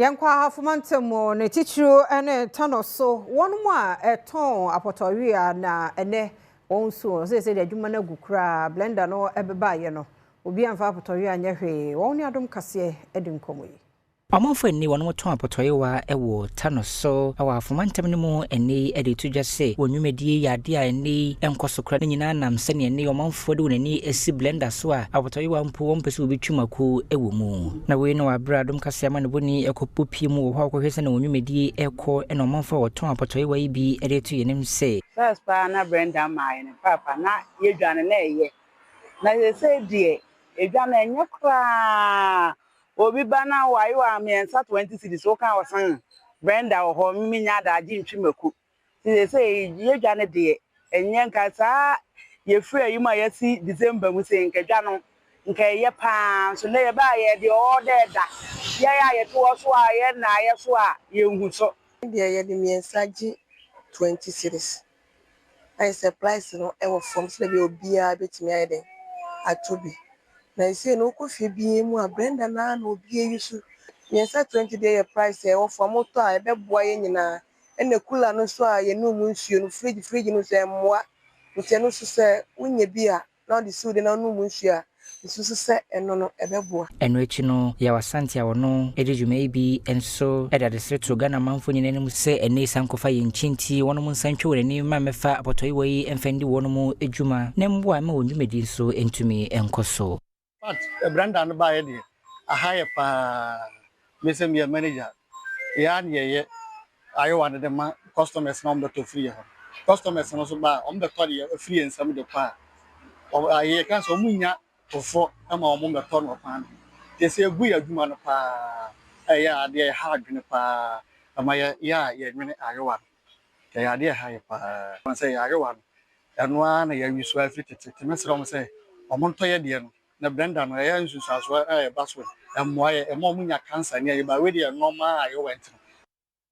Yɛnkɔ Ahafo mantam mu, ne titiriw ne Tano so, wɔn mu a ɛtɔn apɔtɔwia na ɛnɛ wɔn nso sɛ sɛ de adwuma no agu koraa. Blender no ɛbɛbaeɛ no, obi amfa apɔtɔwia nyɛ hwee. Wɔn ne Adom Kaseɛ de nkɔmmɔ yi. Ɔmanfo ani wɔn tɔn apɔtɔyewa wɔ Tano so wɔ Ahafo mantam no mu ɛnɛ yi de to dwa sɛ wɔn nnwumadie yɛ adeɛ a ɛnɛ yi nkɔ so koraa. Ne nyinaa nam sɛnea ɛnɛ yi ɔmanfoɔ de wɔn ani asi blender so a apɔtɔyewa mpo wɔn mpɛ sɛ wɔbɛtwi mako wɔ mu. Na wei no wɔ abere a Adom Kaseɛ ama ne bɔni ɛkɔbɔ pie mu wɔ hɔ a wɔkɔhwɛ sɛnea wɔn nnwumadie ɛkɔ, ɛna ɔmanfoɔ a wɔtɔn apɔtɔyewa yi bi de to yɛn anim sɛ First paa na blender maa no paapa na yɛdwa no na ɛyɛ, na sɛsɛ deɛ edwa no ɛnyɛ koraa. Obi ba na wayewa mmiɛnsa 20 cedis, woka ɔsan blender wɔ hɔ, menya adagye ntwi mako. Sɛ yɛdwa no deɛ ɛnyɛ nka saa. Yɛfiri ayi mu a yɛsi December mu sɛ nka dwa no nka ɛyɛ paa nso na yɛbaa yɛ deɛ ɔwɔ dɛ ɛda yɛyɛ a yɛte hɔ so a yɛna ayɛ so a yɛnhu so. Deɛ yɛde mmiɛnsa gye 20 cedis, ayɛ sɛ price no ɛwɔ fam sɛ bi obiara bɛtumi ayɛ dɛn atɔ bi. Na seesei no, wokɔ fie biara mu a, blender naa na obi ayi so. Mmiɛnsa 20 deɛ yɛ price a ɛwɔ fam. Wotɔ a, ɛbɛboa yɛn nyinaa. Ɛna cooler no nso a yɛnum mu nsuo no, fridge no nso ɛmmoa, nti ɛno nso sɛ wonya bi a na wode si wo de na wonom mu nsuo a nso sɛ ɛno no ɛbɛboa. Ɛno akyi no, Yɛwɔ Asante a wɔno de dwuma yi bi nso de adesrɛ to Ghana manfoɔ nyinaa anim sɛ ɛne san kɔfa yɛn nkyi nti wɔnom nsa ntwe wɔn anim ma mmɛfa apɔtɔyewa yi mfa ndi wɔn adwuma na mmoa ma wɔn dwumadi nso ntumi nkɔ so. But blender no baayɛ deɛ, aha yɛ paa. Me sɛ meyɛ manager, yɛa ne yɛyɛ ayewa no de ma customers na wɔn bɛtɔ firi yɛ hɔ. Customers no nso ba a, wɔn bɛtɔ deɛ firi yɛn nsam de kɔ a, yɛ ka sɛ wɔn nya tofoɔ ma wɔn bɛtɔ no ɔkwan no te sɛ egu yɛ adwuma no paa. Ɛyɛ adeɛ ɛha adwene paa ama yɛ yɛ a yɛnwene ayewa no. Ɛyɛ adeɛ ɛha yɛ paa wɔn sɛ yɛ ayewa no, ɛno ara na yɛawi so afiri tete. Tèmi srɛ wɔn sɛ wɔn ntɔ yɛ deɛ no na blender no ɛyɛ nsunsuansoɔ a ɛba so, ɛmmoa yɛ, ɛma wɔn nya cancer ne ɛyɛ ba. Wei deɛ normal ayewa nti no.